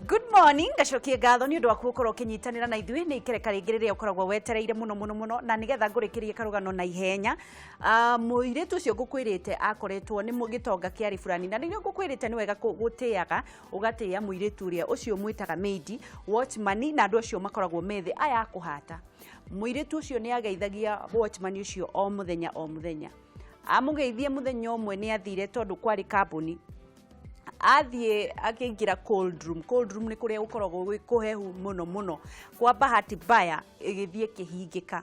Good morning, ngacokie ngatho nĩ ũndũ waku gũkorwo ũkĩnyitanĩra na ithuĩ. Nĩ ikereka rĩngĩ rĩrĩa ũkoragwo wetereire mũno mũno mũno, na nĩgetha ngũrĩkĩrie karũgano na ihenya. Mũirĩtu ũcio ngũkwĩrĩte akoretwo nĩ gĩtonga kĩarĩ fulani, na nĩrĩo ngũkwĩrĩte nĩ wega gũtĩaga, ũgatĩa mũirĩtu ũrĩa ũcio mwĩtaga maid, watchman, na andũ acio makoragwo methĩ aya akũhata. Mũirĩtu ũcio nĩ ageithagia watchman ũcio o mũthenya o mũthenya. Amũgeithie mũthenya ũmwe nĩ athire tondũ kwarĩ kambuni, athiĩ akĩingĩra cold room. Cold room nĩ kũrĩa gũkoragwo gwĩ kũhehu mũno mũno. Kwa bahati mbaya ĩgĩthiĩ ĩkĩhingĩka.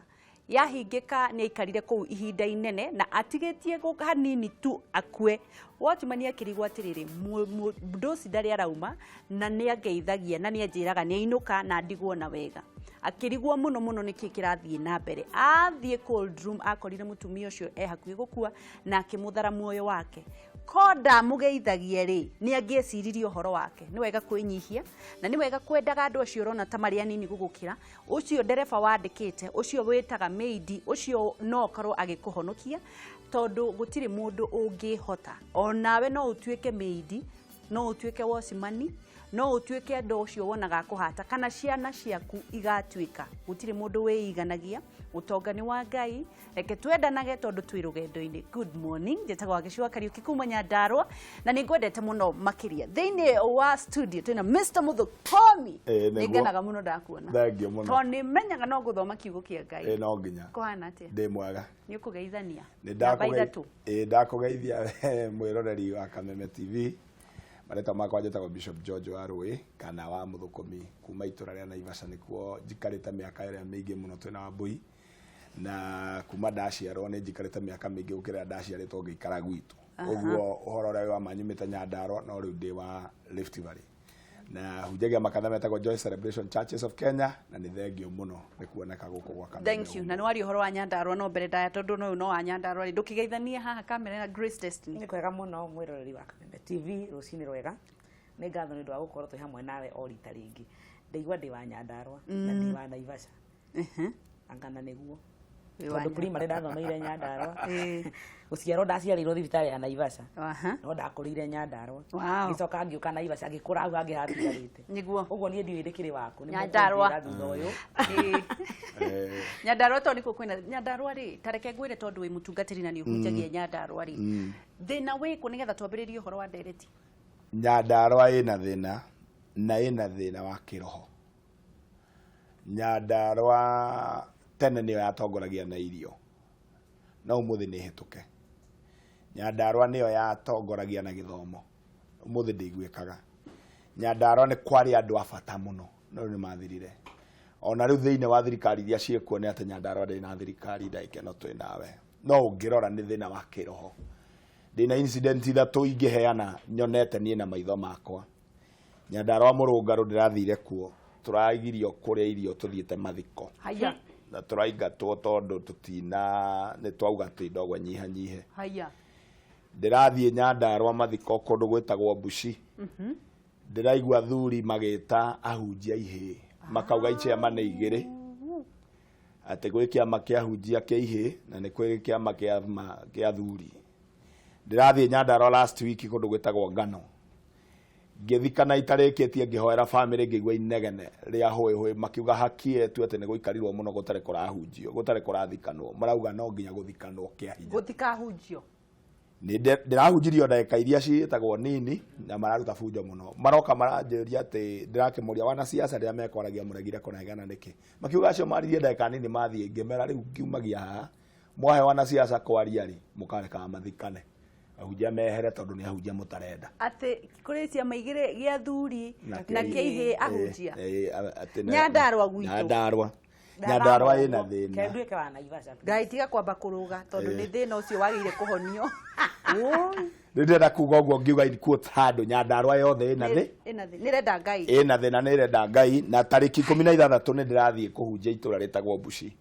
Yahingĩka nĩ aikarire kũu ihinda inene na atigĩtie hanini tu akue. Watchman akĩrigwo atĩrĩrĩ, mũndũ ndarĩ arauma na nĩ angeithagia na nĩ anjĩraga nĩ ainũka na ndigwo na wega. Akĩrigwo mũno mũno nĩkĩ kĩrathiĩ na mbere. Athiĩ cold room akorire mũtumia ũcio e hakuhĩ gũkua na akĩmũthara muoyo wake. Ko ndamũgeithagia rĩ, nĩ angĩeciririe ũhoro wake. Nĩ wega kwĩnyihia na nĩ wega kwendaga andũ acio ũrona ta marĩ anini gũgũkĩra. Ũcio ndereba wandĩkĩte, ũcio wĩtaga maid, ũcio no akorwo agĩkũhonokia, tondũ gũtirĩ mũndũ ũngĩhota. Onawe no ũtuĩke maid, no ũtuĩke watchman, no ũtuĩke andũ ũcio wonaga akũhata, kana ciana ciaku igatuĩka. Gũtirĩ mũndũ wĩiganagia, ũtonga nĩ wa Ngai. Reke twendanage tondũ twĩ rũgendo-inĩ. Good morning, njĩtagwo Wagĩcua Kariũki kuma Nyandarũa, na nĩ ngwendete mũno makĩria. Thĩinĩ wa studio twĩna Mr. Mũthũkũmi. Ĩĩ, nĩguo. Nĩ ngenaga mũno ndakuona. Thengiũ mũno. Tondũ nĩ menyaga no gũthoma kiugo kĩa Ngai. Ĩĩ, no nginya. Kũhana atĩa? Ndĩ mwega. Nĩ ũkũgeithania? Nĩ Namba 3. Ĩĩ, ndakũgeithia mwĩroreri wa Kameme TV. Marĩtwa makwa njĩtagwo Bishop George wa Rũĩ kana wa Mũthũkũmi kuma itũra rĩa Naivasha, nĩkuo njikarĩte mĩaka ĩrĩa mĩingĩ mũno twĩna Wambui, na kuma ndaciarwo nĩ njikarĩte mĩaka mĩingĩ gũkĩra ndaciarĩtwo ngĩikara gwitũ. Ũguo ũhoro ũrĩa wĩ wa ma nyumĩte Nyandarua, no rĩu ndĩ wa Rift Valley na hunjagia makanitha metagwo Joy Celebration Churches of Kenya, na nĩ thengio mũno nĩ kuoneka gũkũ gwa Kameme. Thank you. Na nĩ waria ũhoro wa Nyandarua no mbere ndaya, tondũ no ũyũ no wa Nyandarua rĩ, ndũkĩgeithanie haha kamera na Grace Destiny. Nĩ kwega mũno, mwĩroreri wa Kameme TV, rũcinĩ rwega. Nĩ ngatho nĩ ũndũ wa gũkorwo twĩ hamwe nawe o rita rĩngĩ. Ndaigua ndĩ wa Nyandarua na ndĩ wa Naivasha. Angana nĩguo. Wĩ wa Tondũ primary ndathomeire Nyandarua. Gũciarwo ndaciarĩirwo thibitarĩ ya Naivasha. No ndakũrĩire Nyandarua. Ngĩcoka ngĩũka Naivasha, ngĩkũra hau hangĩ hatigarĩte. Ũguo niĩ ndiũĩ ndĩkĩrĩ waku. Nĩ Nyandarua. mũkũnjĩra thutha ũyũ. Nyandarua tondũ nĩkuo kwĩna Nyandarua rĩ, ta reke ngwĩre tondũ wĩ mũtungatĩri na nĩ ũhunjagia Nyandarua rĩ. Thĩna wĩkũ nĩgetha twambĩrĩrie ũhoro wa ndereti? Nyandarua ĩna thĩna, na ĩna thĩna wa kĩroho. Nyandarua tene nĩyo yatongoragia na irio, no ũmũthĩ nĩ hĩtũke. Nyandarua nĩyo yatongoragia na gĩthomo, ũmũthĩ ndĩiguĩkaga. Nyandarua nĩ kwarĩ andũ a bata mũno, no rĩu nĩ mathirire. Ona rĩu thĩinĩ wa thirikari iria ciĩkuo nĩ atĩ Nyandarua ndĩrĩ na thirikari ndagĩka ĩno twĩ nawe. No ũngĩrora nĩ thĩna wa kĩroho. Ndĩna incident 3 ingĩheana nyonete niĩ na maitho makwa. Nyandarua mũrũngarũ ndĩrathire kuo, tũragirio kũrĩa irio tũthiĩte mathiko. Haya. Na tũraingatwo tondũ tũtina, nĩ twauga atĩ ndogo nyihanyihe. Haya. Ndĩrathiĩ Nyandarua mathiko kũndũ gwĩtagwo Mbuci. Ndĩraigua athuri magĩta ahunjia ihĩĩ, makauga iciama nĩ igĩrĩ, atĩ gwĩ kĩama kĩa ahunjia kĩa ihĩĩ na nĩ kwĩ kĩama kĩa athuri. Ndĩrathiĩ Nyandarua last week kũndũ gwĩtagwo Ngano. Ngĩthikana itarĩkĩtie, ngĩhoera family, ngĩigua inegene rĩa hũĩ hũĩ, makiuga haki yetu atĩ nĩ gũikarirwo mũno gũtarĩ kũrahunjio, gũtarĩ kũrathikanwo. Marauga no nginya gũthikanwo kĩa hinya. Gũtikahunjio. Nĩ ndĩrahunjirio ndagĩka iria ciĩtagwo nini na mararuta bunjo mũno. Maroka maranjĩria atĩ ndĩrakĩmũria wanasiasa rĩrĩa mekwaragia mũregire kũnegena nĩkĩ. Makiuga acio maririe ndagĩka nini mathiĩ, ngĩmera rĩu ngiumagia haha mwahe wanasiasa kwaria rĩ, mũkarekaga mathikane. Ahunjia mehere tondũ nĩ ahunjia mũtarenda. Atĩ kũrĩ ciama igĩrĩ, gĩa athuri Na na kĩa ihĩĩ ahunjia. Atĩ na- Nyandarua gwitũ. Nyandarua. Nyandarua ĩna thĩna. Ke nduĩke wa Naivasha. Ngai tiga kwamba kũrũga tondũ nĩ thĩna ũcio wagĩrĩire kũhonio. Nĩ ndĩrenda kuga ũguo ngiuga in quotes handũ Nyandarua yothe ĩna thĩ. Ĩna thĩ. Nĩ ĩrenda Ngai. Ĩna thĩna, nĩ ĩrenda Ngai. Na tarĩki 16 nĩ ndĩrathiĩ kũhunjia itũra rĩtagwo Mbuci.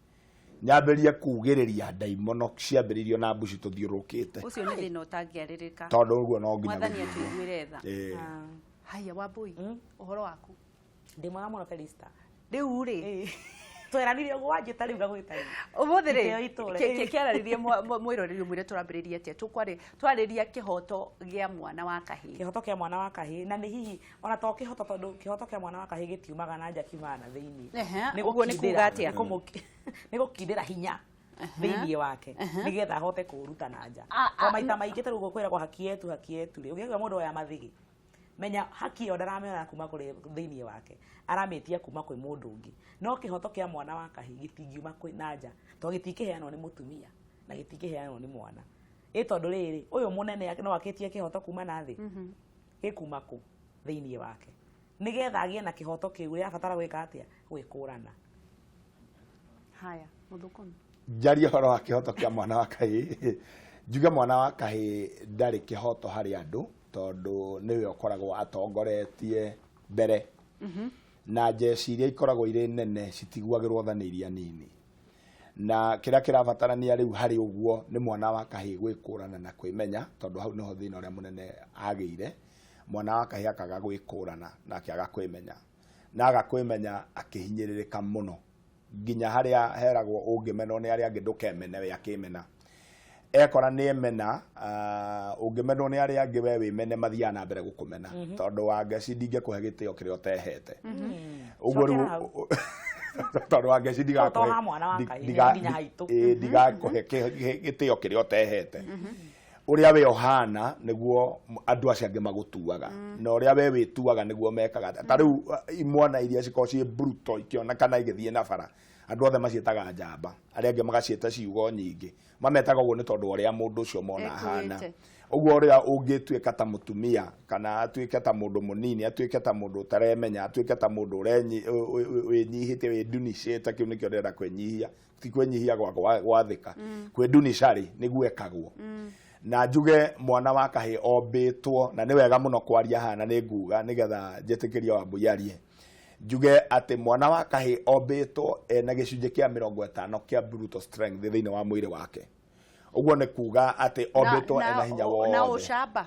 Nyambĩrĩrie kugĩrĩria ndaimono ciambĩrĩirio na Mbuci tũthiũrũrũkĩte. Ũcio nĩ thĩna ũtangĩarĩrĩka. Tondũ ũguo no nginya Mwathani gũthiĩ ũguo. atũiguĩre tha. Haya Wambui, ũhoro waku? Ndĩ mwega mũno Felista. Rĩu rĩ, Tweranire ũguo wanjĩta rĩu ngagwĩta rĩu. Ũmũthĩ rĩ, Gĩtĩo itũre. Kĩarĩrie mwĩroreri ũmwĩre tũrambĩrĩria atĩa tũkwarĩ twarĩria kĩhoto gĩa mwana wa kahĩĩ. Kĩhoto kĩa mwana wa kahĩĩ, na nĩ hihi ona to kĩhoto, tondũ kĩhoto kĩa mwana wa kahĩĩ gĩtiumaga na nja, kiumaga na thĩinĩ. Nĩ ũguo nĩ kuga atĩa? Nĩ gũkindĩra hinya thĩinĩ wake nĩgetha ahote kũũruta na nja. To maita maingĩ ta rĩu kwĩragwo haki yetu, haki yetu rĩ, ũngĩigua mũndũ oya mathĩgĩ, menya haki ĩyo ndaramĩona kuma kũrĩ thĩinĩ wake, aramĩtia kuma kwĩ mũndũ ũngĩ. No kĩhoto kĩa mwana wa kahĩĩ gĩtingiuma kwĩ na nja, tondũ gĩtingĩheanwo nĩ mũtumia na gĩtingĩheanwo nĩ mwana. Ĩ tondũ rĩrĩ, ũyũ mũnene no akĩtie kĩhoto kuma na thĩ, gĩkuma kũ thĩinĩ wake? Nĩgetha agĩe na kĩhoto kĩu ĩrabatara gwĩka atĩa? Gwĩkũrana. Haya, mũthũkũmi. Njarie ũhoro wa kĩhoto kĩa mwana wa kahĩĩ, njuge mwana wa kahĩĩ ndarĩ kĩhoto harĩ andũ, tondũ nĩwe ũkoragwo atongoretie mbere, na njeci iria ikoragwo irĩ nene citiguagĩrwo tha nĩ iria nini. Na kĩrĩa kĩrabatarania rĩu harĩ ũguo nĩ mwana wa kahĩĩ gwĩkũrana na kwĩmenya, tondũ hau nĩho thĩna ũrĩa mũnene agĩire. Mwana wa kahĩĩ akaga gwĩkũrana na akĩaga kwĩmenya, na aga kwĩmenya akĩhinyĩrĩrĩka mũno nginya harĩa heragwo ũngĩmenwo nĩ arĩa angĩ ndũkemene we akĩmena. Ekora nĩ emena, ũngĩmenwo nĩ arĩa angĩ we wĩmene, mathiaga na mbere gũkũmena, tondũ wa ngeci ndingĩkũhe gĩtĩo kĩrĩa ũtehete. Ũguo Cokera rĩu hau. Tondũ wa ngeci To ha mwana wa kahĩĩ, nginya haitũ. Ndigakũhe gĩtĩo kĩrĩa ũtehete. Ũrĩa we ũhana nĩguo andũ acio angĩ magũtuaga, na ũrĩa we wĩtuaga nĩguo mekaga. Ta rĩu imwana iria cikoragwo ciĩ brutal ikĩonekana igĩthiĩ na bara, andũ othe maciĩtaga njamba, arĩa angĩ magaciĩta ciugo nyingĩ. Mametaga ũguo nĩ tondũ wa ũrĩa mũndũ ũcio mona ahana. Ekuĩte. Ũguo ũrĩa ũngĩtuĩka ta mũtumia, kana atuĩke ta mũndũ mũnini, atuĩke ta mũndũ ũtaremenya, atuĩke ta mũndũ wĩnyihĩtie, wĩndunicĩte, kĩu nĩkĩo ndĩrenda kwĩnyihia, ti kwĩnyihia gwa gwathĩka, kwĩndunica rĩ nĩguo ekagwo. Na njuge mwana wa kahĩĩ ombĩtwo, na nĩ wega mũno kwaria haha, na nĩ nguga nĩgetha njĩtĩkĩrie Wambui arie, njuge atĩ mwana wa kahĩĩ ombĩtwo ena gĩcunjĩ kĩa 50 kĩa brutal strength thĩinĩ wa mwĩrĩ wake. Ũguo nĩ kuga atĩ ombĩtwo ena hinya na wothe. Ũcamba.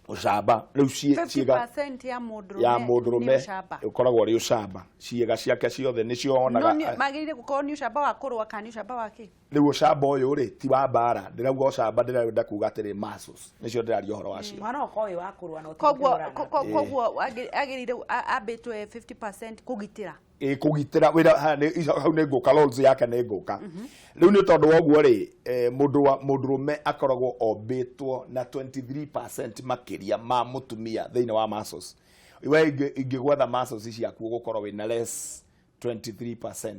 Ũcamba rĩu ciĩga 50% ya mũndũrũme ya nĩ mũndũrũme ũcamba. Ũkoragwo ũrĩ ũcamba, ciĩga ciake ciothe nĩcio No wonaga. Magĩrĩire gũkorwo nĩ ũcamba wa kũrũa kana nĩ ũcamba wa kĩ? Rĩu ũcamba ũyũ rĩ ti wa mbara, ndĩrauga ũcamba, ndĩrenda kuga atĩrĩ muscles nĩcio ndĩraria ũhoro wacio. Mwana ũkorwo wĩ wa kũrũa no ti Koguo kũhũrana. Koguo agĩrĩire ambĩtwe 50% kũgitĩra. Ĩ kũgitĩra wĩra hau nĩ ngũka roles yake nĩ ngũka rĩu. Nĩ tondũ wa ũguo rĩ, mũndũ wa mũndũrũme akoragwo ombĩtwo na 23% makĩria ma mũtumia thĩinĩ wa muscles. We ingĩgwetha muscles ciaku ũgũkorwo wĩna less 23%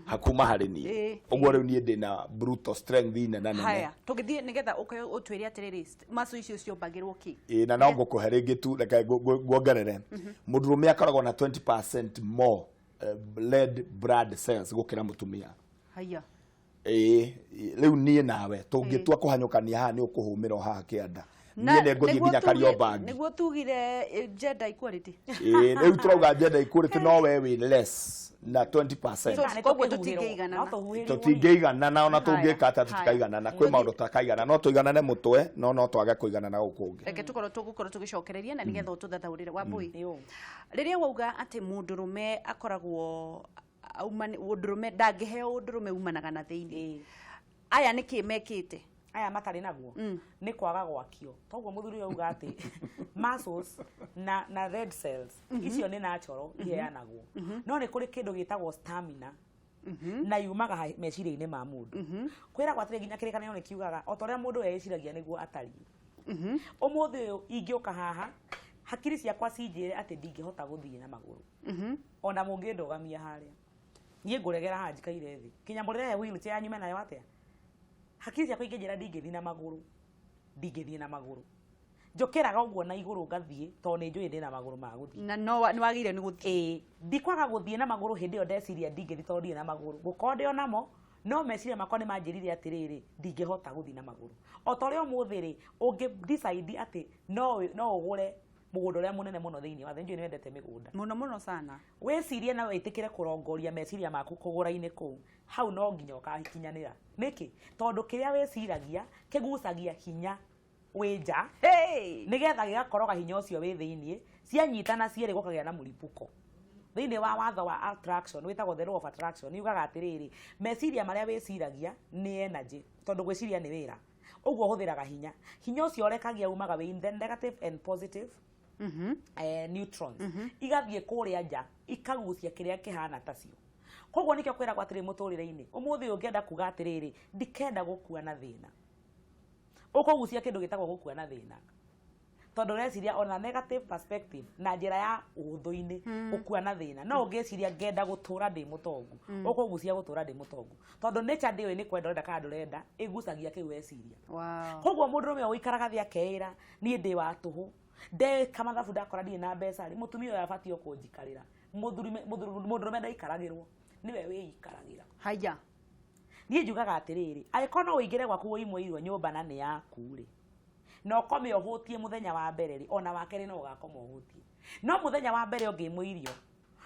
hakuma harĩ niĩ. Ũguo rĩu niĩ ndĩna brutal strength nene nene. Haya, tũgĩthiĩ nĩgetha ũke ũtwĩre atĩrĩrĩ, macu icio ciombagĩrwo kĩ? Ĩ na no ngũkũhe rĩngĩ tu, reke nguongerere. Mũndũrũme akoragwo na 20% more red blood cells gũkĩra mũtumia. Haya. Ĩĩ, rĩu niĩ nawe tũngĩtua kũhanyũkania haha, nĩ ũkũhũmĩra o haha kĩanda, niĩ nĩ ngũthiĩ nginya Kariobangi. Nĩguo tugire gender equality. Ĩĩ, rĩu tũrauga gender equality, no we wĩ less na 20%. Kana nĩ Koguo tũkĩhuhĩrwo. tũtingĩiganana. No tũhuhĩrwo. Tũtingĩiganana ona Haya, tũngĩka atĩa, haya. tũtikaiganana. Kwĩ maũndũ tũtakaiganana, no tũiganane mũtwe, no twage kũiganana gũkũ kũngĩ. Reke tũkorwo tũgũkorwo tũgĩcokereria na nĩgetha ũtũthathaũrĩre, Wambui. Ĩũ. Rĩrĩa wauga atĩ mũndũrũme akoragwo mũndũrũme ndangĩheo ũndũrũme umanaga na thĩinĩ, aya nĩkĩ mekĩte? Aya matarĩ naguo nĩ kwaga gwakio. Toguo mũthuri ũyũ auga atĩ muscles na red cells icio nĩ natural, iheanagwo, no nĩ kũrĩ kĩndũ gĩtagwo stamina na yumaga meciria-inĩ ma mũndũ. Kwĩragwo atĩrĩ, nginya kĩrĩkanĩro nĩ kiugaga o ta ũrĩa mũndũ eciragia nĩguo atariĩ. Ũmũthĩ ũyũ ingĩũka haha hakiri ciakwa cinjĩre atĩ ndingĩhota gũthiĩ na magũrũ, ona mũngĩndũgamia harĩa niĩ ngũregera haha njikaire thĩ kinya mũrehe wheelchair nyume nayo atĩa. Hakiri ciakwa ingĩnjĩra ndingĩthiĩ na magũrũ, ndingĩthiĩ na magũrũ. Njũkĩraga ũguo na igũrũ ngathiĩ, tondũ nĩ njũĩ ndĩna magũrũ ma gũthiĩ. Na no nĩ wagĩrĩire nĩ gũthiĩ. Ĩĩ, ndikwaga gũthiĩ na magũrũ hĩndĩ ĩyo ndeciria ndingĩthiĩ tondũ ndirĩ na magũrũ. Gũkorwo ndĩ o namo, no meciria makwa nĩ manjĩrire atĩrĩrĩ, ndingĩhota gũthiĩ na magũrũ. O ta ũrĩa ũmũthĩ rĩ ũngĩ decide atĩ no ũgũre mũgũnda ũrĩa mũnene mũno thĩinĩ wa thĩ, nĩnjũĩ nĩ wendete mĩgũnda. Mũno mũno sana. Wĩcirie na wĩtĩkĩre kũrongoria meciria maku kũgũra-inĩ kũu, hau no nginya ũkakinyanĩra. Nĩkĩ? Tondũ kĩrĩa wĩciragia kĩgucagia hinya wĩ nja, Hey! nĩgetha gĩgakoroga hinya ũcio wĩ thĩiniĩ, cianyitana cierĩ gũkagĩa na mũripũko. Thĩinĩ wa watho wa attraction wĩtagwo the law of attraction, yugaga atĩrĩrĩ, meciria marĩa wĩciragia nĩ energy, tondũ gwĩciria nĩ wĩra, ũguo ũhũthĩraga hinya. Hinya ũcio ũrekagia umaga wĩ in the negative and positive neutrons, igathiĩ kũrĩa nja ikagucia kĩrĩa kĩhana tacio. Koguo nĩkĩo kwĩragwo atĩrĩ, mũtũrĩre-inĩ ũmũthĩ ũyũ ũngĩenda kuga atĩrĩrĩ, ndikenda gũkua na thĩna, ũkũgucia kĩndũ gĩtagwo gũkua na thĩna, tondũ ũreciria ona negative perspective na njĩra ya ũhũthũ-inĩ gũkua na thĩna. No ũngĩciria ngenda gũtũra ndĩ mũtongu, ũkũgucia gũtũra ndĩ mũtongu, tondũ nature ndĩũĩ nĩ kwenda ũrenda kana ndũrenda, ĩgucagia kĩu weciria. Koguo mũndũrũme ũyũ ũikaraga thĩ akeĩra, niĩ ndĩ wa tũhũ, ndeka mathabu ndakora ndirĩ na mbeca rĩ, mũtumia ũyũ abatiĩ o kũnjikarĩra. Mũndũrũme ndaikaragĩrwo, nĩwe wĩikaragĩra. Haya. Niĩ njugaga atĩrĩrĩ, angĩkorwo no ũingĩre gwaku ũimwe irio nyũmba na nĩ yaku rĩ, na ũkome ũhũtie mũthenya wa mbere rĩ, ona wa kerĩ no ũgakoma ũhũtie. No mũthenya wa mbere ũngĩimwo irio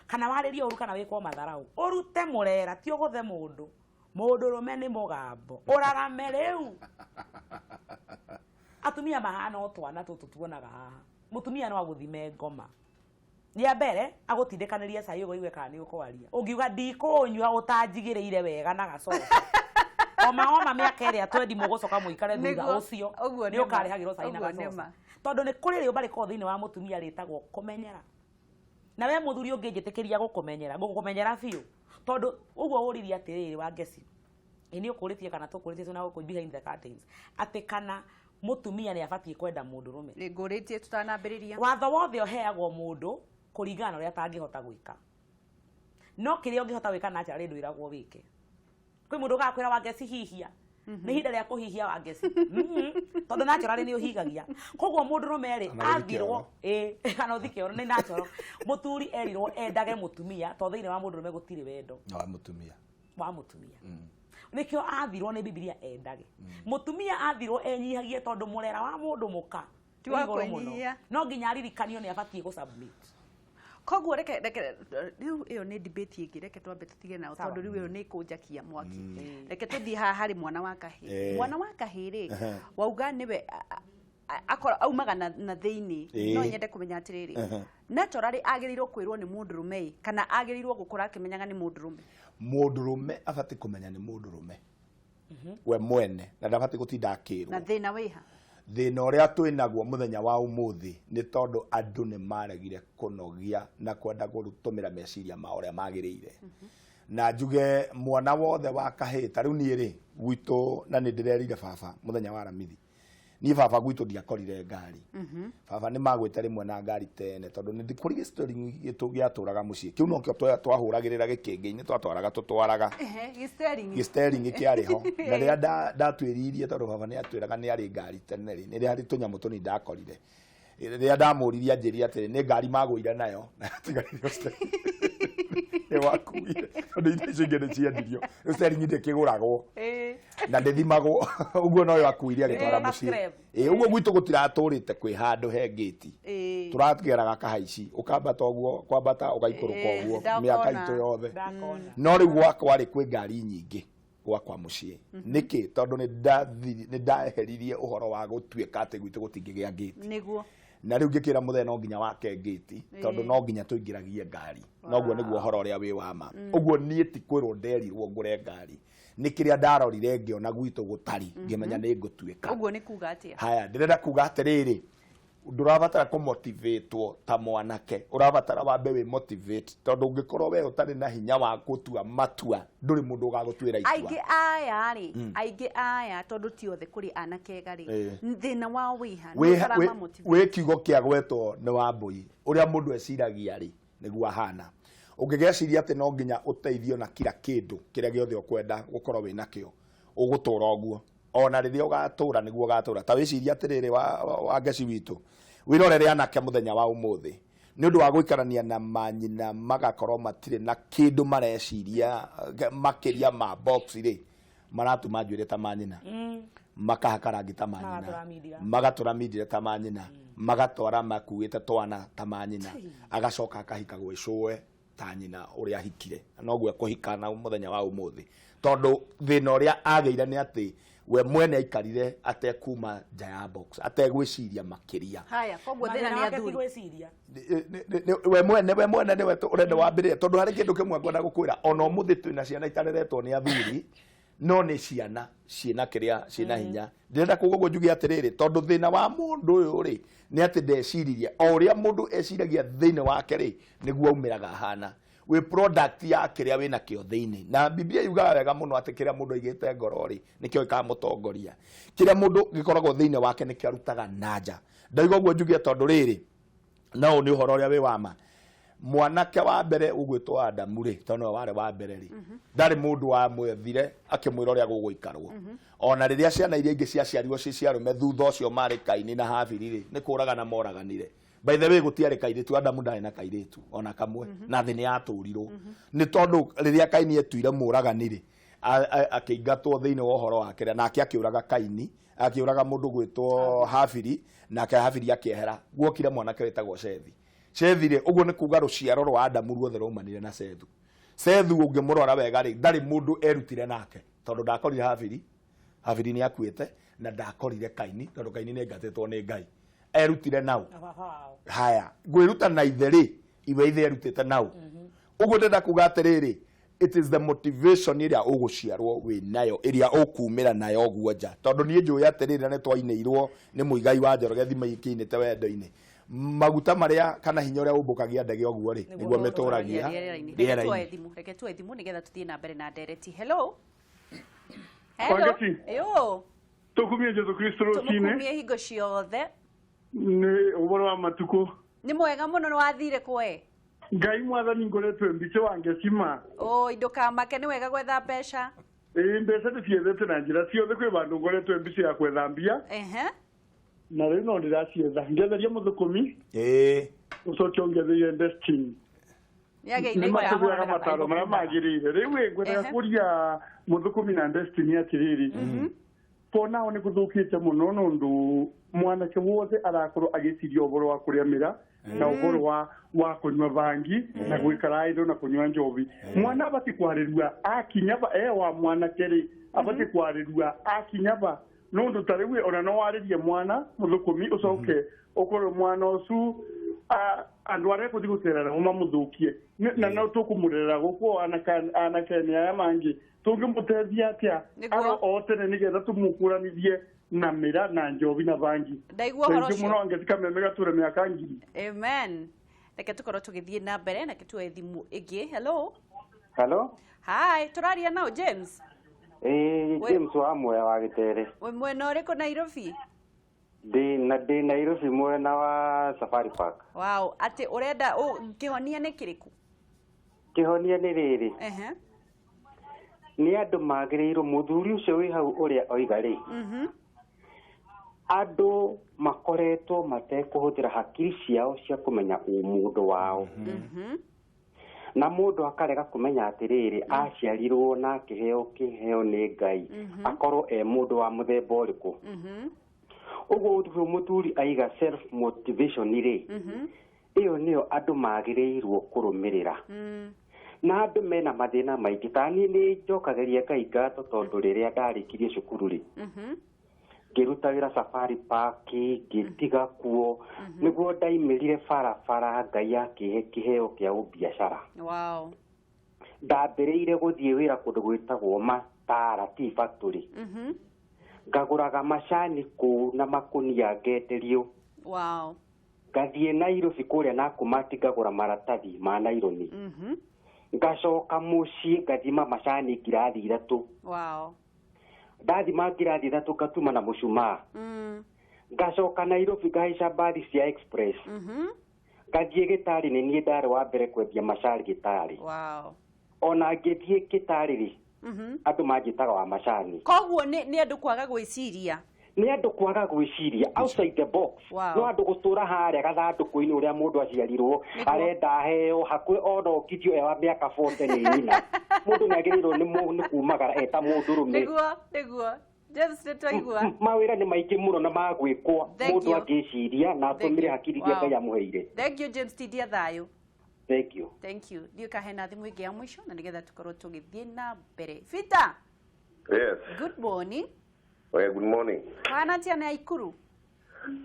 kana warĩrio ũru kana wĩkwo matharau, ũrute mũrera, ti ũgũthe mũndũ. Mũndũrũme nĩ mũgambo, ũrarame rĩu. Atumia mahana o twana tũtũ tuonaga haha. Mũtumia no agũthime ngoma. Rĩa mbere agũtindĩkanĩria cai ũguo igue kana nĩ ũkwaria. Ũngiuga ndikũnyua ũtanjigĩrĩire wega na gacoca, oma oma mĩaka ĩrĩa twendi mũgũcoka mũikare thutha ũcio Ũguo nĩ nĩ ma. ũkarĩhagĩrwo cai na Ũguo nĩ gacoca, ma. tondũ nĩ kũrĩ rĩũmba rĩkoragwo thĩinĩ wa mũtumia rĩtagwo kũmenyera. Na we mũthuri ũngĩnjĩtĩkĩria gũkũmenyera, ngũkũmenyera biũ, tondũ ũguo ũririe atĩrĩrĩ, Wangeci, ĩ nĩ ũkũrĩtie kana tũkũrĩtie twĩna gũkũ behind the curtains, atĩ kana mũtumia nĩ abatiĩ kwenda mũndũrũme. Ngũrĩtie tũtanambĩrĩria. Watho wothe ũheagwo mũndũ kũringana na ũrĩa atangĩhota gwĩka, no kĩrĩa ũngĩhota gwĩka naturally ndwĩragwo wĩke. Kwĩ mũndũ ũgakwĩra, "Wangeci, hihia, nĩ ihinda rĩa kũhihia, Wangeci," tondũ naturally nĩ ũhigagia. Koguo mũndũrũme rĩ Kana ũthike athirwo oro. Ĩ, kana ũthike oro, nĩ natural. Mũthuri erirwo endage mũtumia, tondũ thĩinĩ wa mũndũrũme gũtirĩ wendo Na wa mũtumia. Wa mũtumia. Nĩkĩo athirwo nĩ Bibilia endage mũtumia, athirwo enyihagie, tondũ mũrera wa mũndũ mũka Ti wa wĩ igũrũ mũno. kwĩnyihia. No nginya aririkanio nĩ abatiĩ gũ submit. Koguo reke rĩu ĩyo nĩ debate ĩngĩ, reke twambe tũtige nayo, Sawa. tondũ rĩu ĩyo nĩ ĩkũnjakia mwaki. Reke tũthiĩ haha harĩ mwana wa kahĩĩ. Mwana wa kahĩĩ rĩ, wauga nĩwe akorwo aumaga na thĩinĩ. No nyende kũmenya atĩrĩrĩ, naturally agĩrĩirwo kwĩrwo nĩ mũndũrũme ĩ, kana agĩrĩirwo gũkũra akĩmenyaga nĩ mũndũrũme? Mũndũrũme abatiĩ kũmenya nĩ mũndũrũme we mwene, na ndabatiĩ gũtinda Na akĩrwo. Thĩna wĩha? Thĩna ũrĩa twĩ naguo mũthenya wa ũmũthĩ nĩ tondũ andũ nĩ maregire kũnogia na kwenda gũtũmĩra meciria mao ũrĩa magĩrĩire. Na njuge mwana wothe wa kahĩĩ, ta rĩu niĩ rĩ, gwitũ, na nĩ ndĩrerire baba mũthenya wa Aramithi, niĩ baba gwitũ ndiakorire ngari. Baba nĩ magwĩte rĩmwe na ngari tene, tondũ nĩ kũrĩ gĩstory gĩtũ gĩatũraga mũciĩ kĩu nokĩo twahũragĩrĩra gĩkĩngĩ-inĩ, twatwaraga tũtwaraga. Ehe, gĩ-steering. Gĩ-steering kĩarĩ ho, na rĩrĩa ndatwĩririe, tondũ baba nĩ atwĩraga nĩ arĩ ngari tene rĩ, nĩ harĩ tũnyamũ tũnini ndakorire. Rĩrĩa ndamũririe, anjĩrire atĩrĩ, nĩ ngari magũire nayo na yatigarire steering nĩ wakuire, tondũ indo icio ingĩ nĩ ciendirio. Rĩu steering ndĩkĩgũragwo na ndĩthimagwo, ũguo noyo akuire agĩtwara Ĩĩ, mũciĩ. scrap. Ĩĩ, ũguo gwitũ gũtiratũrĩte kwĩ handũ he ngĩti. Tũrageraga kahaici, ũkambata ũguo, kwambata ũgaikũrũka ũguo ndakona. mĩaka itũ yothe. Ndakona. No rĩu gwakwa rĩ, kwĩ ngari nyingĩ gwakwa mũciĩ. Nĩkĩ? Tondũ nĩ ndaheririe ũhoro wa gũtuĩka atĩ gwitũ gũtingĩgĩa ngĩti. Na rĩu ngĩkĩra mũthee no nginya wake ngĩti, tondũ no nginya tũingĩragie ngari. Noguo nĩguo ũhoro ũrĩa wĩ wa ma. Ũguo niĩ ti kwĩrwo nderirwo ngũre ngari, nĩ kĩrĩa ndarorire ngĩona gwitũ gũtari, ngĩmenya nĩ ngũtuĩka. Ũguo nĩ kuga atĩa? Haya, ndĩrenda kuga atĩrĩrĩ, ndũrabatara kũmotivatwo ta mwanake, ũrabatara wambe wĩ motivate, tondũ ũngĩkorwo we ũtarĩ na hinya wa gũtua matua, ndũrĩ mũndũ ũgagũtuĩra itua. Aingĩ aya rĩ, aingĩ aya, tondũ ti othe, kũrĩ anake ega rĩ, thĩna wao wĩha? Wĩ kiugo kĩa gwetwo nĩ Wambũi, ũrĩa mũndũ eciragia rĩ, nĩguo ahana. Ũngĩgeciria atĩ no nginya ũteithio na kila kĩndũ kĩrĩa gĩothe ũkwenda gũkorwo wĩ nakĩo, ũgũtũra ũguo. Ona rĩrĩa ũgatũra nĩguo ũgatũra. Ta wĩcirie atĩrĩrĩ, wa Ngeci witũ, wĩrorere anake mũthenya wa ũmũthĩ, nĩ ũndũ wa gũikarania na manyina magakorwo matirĩ na kĩndũ mareciria makĩria ma box rĩ, maratuma njuĩrĩ ta manyina, makahaka rangi ta manyina, Magatũra mindira. Magatũra mindira ta manyina, magatwara makuĩte twana ta manyina, agacoka akahika gwĩcũe ta nyina ũrĩa ahikire. Na noguo ekũhika na mũthenya wa ũmũthĩ, tondũ thĩna ũrĩa agĩire nĩ atĩ We mwene aikarire atekuma nja ya box, ategwĩciria makĩria. Haya, koguo thĩna Mathĩna nĩ wake ti athuri. Gwĩciria. We mwene, we mwene nĩwe ũrenda wambĩrĩria, tondũ harĩ kĩndũ kĩmwe ngwenda gũkwĩra. Ona ũmũthĩ twĩna ciana itareretwo nĩ athuri, no nĩ ciana ciĩna kĩrĩa, ciĩna hinya. Ndĩrenda kuga ũguo njuge atĩrĩrĩ, tondũ thĩna wa mũndũ ũyũ rĩ, nĩ atĩ ndeciririe. O ũrĩa mũndũ eciragia thĩinĩ wake rĩ, nĩguo aumĩraga ahana. Wĩ product ya kĩrĩa wĩ nakĩo thĩinĩ, na Biblia yugaga wega mũno atĩ kĩrĩa mũndũ aigĩte ngoro rĩ, nĩkĩo gĩkamũtongoria. Kĩrĩa mũndũ gĩkoragwo thĩinĩ wake nĩkĩo arutaga na nja. Ndauga ũguo njuge tondũ rĩrĩ, no ũyũ nĩ ũhoro ũrĩa wĩ wa ma. Mwanake wa mbere ũgwĩtwo Adamu rĩ, tondũ nĩwe warĩ wa mbere rĩ, ndarĩ mũndũ wamwethire akĩmwĩra ũrĩa gũgũikarwo. Ona rĩrĩa ciana iria ingĩ ciaciarirwo ciĩ cia arũme thutha ũcio, marĩ Kaini na Habili rĩ, nĩ kũragana moraganire. By the way, gũtiarĩ kairĩtu. Adamu ndarĩ na kairĩtu ona kamwe, na thĩ nĩ yatũrirwo nĩ tondũ rĩrĩa Kaini etuire mũragani rĩ, akĩingatwo thĩinĩ wa ũhoro wake, nake akĩũraga Kaini, akĩũraga mũndũ gwĩtwo Habili, nake Habili akĩehera. Guokire mwanake wĩtagwo Sethi. Sethi rĩ, ũguo nĩ kuga rũciaro rwa Adamu ruothe rwaumanire na Sethu. Sethu ũngĩmũrora wega rĩ, ndarĩ mũndũ erutire nake, tondũ ndakorire Habili, Habili nĩ akuĩte, na ndakorire Kaini, tondũ Kaini nĩ aingatĩtwo nĩ Ngai. Erutire nau? Na baba wao. Haya, ngwĩruta na ithe rĩ, iwe ithe erutĩte nau? Ũguo ndĩrenda kuga atĩrĩrĩ, it is the motivation ĩrĩa ũgũciarwo wĩ nayo, ĩrĩa ũkumĩra nayo ũguo nja. Tondũ niĩ njũĩ atĩrĩrĩ, na nĩ twainĩirwo nĩ Mũigai wa Njoroge thima ikĩinĩte wendo-inĩ, maguta marĩa kana hinya ũrĩa ũmbũkagia ndege ũguo rĩ, nĩguo mĩtũragia rĩera-inĩ. Reke tuoe rĩera-inĩ. thimũ, reke tuoe thimũ nĩgetha tũthiĩ na mbere na ndereti. Hello, hello. Wangeci. Yo. Tũkumie Jesu Kristo rũcinĩ. Tũmũkumie hingo ciothe. Nĩ ũhoro wa matukũ? Nĩ mwega mũno. Nĩ wathire kwe? Ngai Mwathani, ngoretwo mbice wa ngecima. Oi, ndũkamake, nĩ wega gwetha mbeca. Ĩĩ, mbeca ndĩciethete na njĩra ciothe. Kwĩ vandũ ngoretwo mbice ya kwetha mbia, na rĩu no ndĩracietha. Ngetheria mũthũkũmi, ũcoke ũngetherie Destiny. Nĩ ageithĩka. Nĩ matũheaga mataro marĩa magĩrĩire. Rĩu ĩ, ngwendaga kũria mũthũkũmi na Destiny atĩrĩrĩ, ponao nĩ gũthũkĩte mũno, nũndũ mwanake wothe arakorwo agĩciria ũhoro wa kũrĩa mĩra na ũhoro wa kũnyua bangi na gwĩkara idle na kũnyua njobi. Mwana abatiĩ kwarĩrua akinya ba e wa mwanake rĩ, abatiĩ kwarĩrua akinya ba, nũndũ ta rĩu ona no warĩrie mwana, mũthũkũmi, ũcoke ũkorwo mwana ũcu andũ arĩa ekũthiĩ gũcera nao mamũthũkie. Na no tũkũmũrerera gũkũ anake-inĩ aya mangĩ, tũngĩmũteithia atĩa? Nĩguo. Aro o tene nĩgetha tũmũkũranithie na mĩra na njobi na bangi. Ndaigua ũhoro Thank you ũcio. mũno. Angĩtika meme gatũre mĩaka ngiri. Amen. Reke tũkorwo tũgĩthiĩ na mbere na tuoe thimũ ĩngĩ. Hello. Hello? Hi, tũraria nao James? Ĩĩ, James wa Mwea wa Gĩtere. Wĩ mwena ũrĩkũ Nairobi? Ndĩ Nairobi mwena wa Safari Park. Wow, atĩ ũrenda kĩhonia nĩ kĩrĩkũ? Kĩhonia nĩ rĩrĩ, nĩ andũ magĩrĩirwo, mũthuri ũcio wĩ hau ũrĩa oiga rĩ, andũ makoretwo matekũhũthĩra hakiri ciao cia kũmenya ũmũndũ wao, na mũndũ akarega kũmenya atĩrĩrĩ, aciarirwo na akĩheo kĩheo nĩ Ngai akorwo e mũndũ wa mũthemba ũrĩkũ. Ũguo ũguo mũthuri aiga self motivation rĩ, ĩyo nĩyo andũ magĩrĩirwo kũrũmĩrĩra. Na andũ mena mathĩna maingĩ. Ta niĩ nĩ njokagĩria Ngai ngatho, tondũ rĩrĩa ndarĩkirie cukuru rĩ, ngĩruta wĩra Safari Park, ngĩtiga kuo nĩguo ndaimĩrire barabara, Ngai akĩhe kĩheo kĩa ũbiacara. Ndambĩrĩire gũthiĩ wĩra kũndũ gwĩtagwo Matara Tea Factory, ngagũraga macani kũu na makũnia ngenderio. Ngathiĩ Nairobi kũrĩa Nakumatt, ngagũra maratathi ma naironi, ngacoka mũciĩ ngathima macani ngirathi 3. Ndathima ngirathi 3, ngatuma na mũcumaa. Ngacoka Nairobi, ngahaica mbathi cia express, ngathiĩ gĩtarĩ. Nĩ niĩ ndarĩ wa mbere kwendia macani gĩtarĩ. Ona ngĩthiĩ gĩtarĩ rĩ, andũ manjĩtaga wa macani. Koguo nĩ andũ kwaga gwĩciria. Nĩ andũ kwaga gwĩciria outside the box. No andũ gũtũra harĩa gathandũkũ-inĩ ũrĩa mũndũ aciarirwo, arenda aheo hakuhĩ ona okithio e wa mĩaka 40 nĩ nyina. Mũndũ nĩ agĩrĩirwo nĩ kumagara eta mũndũrũme. Nĩguo James, nĩ twaigua. Mawĩra nĩ maingĩ mũno na magwĩkwo Thank mũndũ you. angĩciria na Thank atũmĩre you. hakiri iria Ngai amũheire. Thank you, James. Tindia thayũ. Thank you. Thank you. Ndiũ kahena thimũ ĩngĩ ya mũico na nĩgetha tũkorwo tũgĩthiĩ na mbere. Peter. Yes. Good morning. Oe, good morning. Kana atia nĩ Aikuru?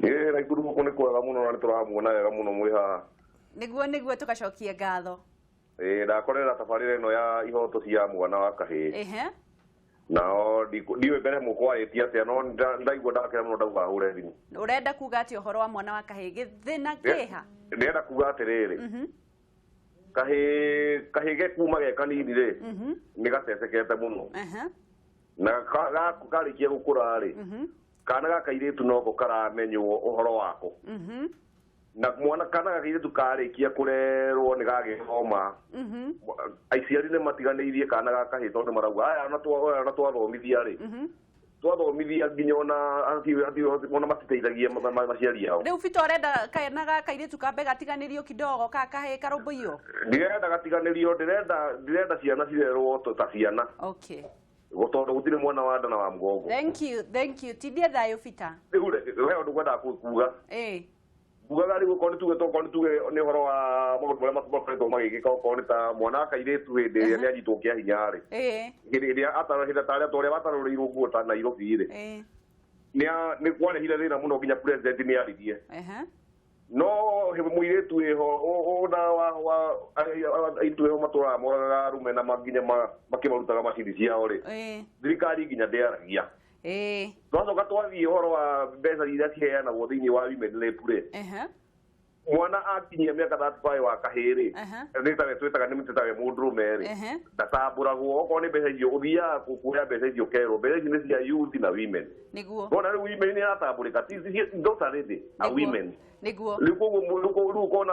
Ĩ Naikuru gũkũ nĩ kwega mũno na nĩ tũramuona wega mũno mwĩ haha. Nĩguo nĩguo tũgacokia ngatho. Ĩ ndakorera tabarĩra ĩno ya ihoto cia mwana wa kahĩĩ. Ehe. Nao ndiũĩ mbere mũkwarĩtie atĩa no ndaigua ndakena mũno ndauga hũre thimũ. Ũrenda kuga atĩa ũhoro wa mwana wa kahĩĩ? Gĩthĩ na kĩha? Ndĩrenda kuga atĩrĩrĩ. Kahĩĩ kahĩĩ ge kuma ge kanini rĩ nĩ gacecekete mũno. Ehe. Na karĩkia gũkũra rĩ kana ga kairĩtu noko karamenywo ũhoro wako. Na mwana kana ga kairĩtu karĩkia kũrerwo nĩ gagĩthoma aciari nĩ matiganĩirie kana ga kahĩĩ tondũ marauga aya ona ona twathomithia rĩ twathomithia nginya ona ona matiteithagia maciari ao. Rĩu Bita ũrenda kana ga kairĩtu kambe gatiganĩrio kidogo ka kahĩĩ karũmbũiyo? Ndirenda gatiganĩrio, ndĩrenda ciana cirerwo ta ciana. Okay. Tondũ gũtirĩ mwana wa nda na wa mũgongo. Thank you, thank you. Tindia thayũ Bita. Rĩu rĩ, he ũndũ ngwendaga kuga. Ngugaga rĩu okorwo nĩ tuge tokorwo nĩ tuge nĩ ũhoro wa maũndũ marĩa makoretwo magĩkĩka okorwo nĩ ta mwana wa kairĩtu hĩndĩ ĩrĩa nĩ anyitwo kĩa hinya rĩ. Hĩndĩ ĩrĩa hĩndĩ ta arĩa watarũrĩirwo nguo ta Nairobi rĩ. Nĩ kwarehire thĩna mũno nginya president nĩ aririe. No mũirĩtu wĩho ona wa airĩtu wĩho matũraga moragaga arũme na nginya makĩmarutaga macini ciao rĩ. Thirikari nginya ndĩaragia. Twacoka twathiĩ ũhoro wa mbeca iria ciheanagwo thĩinĩ wa women rep rĩ. Mwana akinyia mĩaka 35 wa kahĩĩ rĩ, nĩ tawe twĩtaga nĩ twĩtaga mũndũrũme rĩ, ndatambũragwo okorwo nĩ mbeca icio ũthiaga kuoya mbeca icio ũkerwo mbeca ici nĩ cia youth na women. Nĩguo. Wona rĩu women nĩ ĩratambũrĩka, not already a women. Nĩguo. Rĩu koguo rĩu ũkona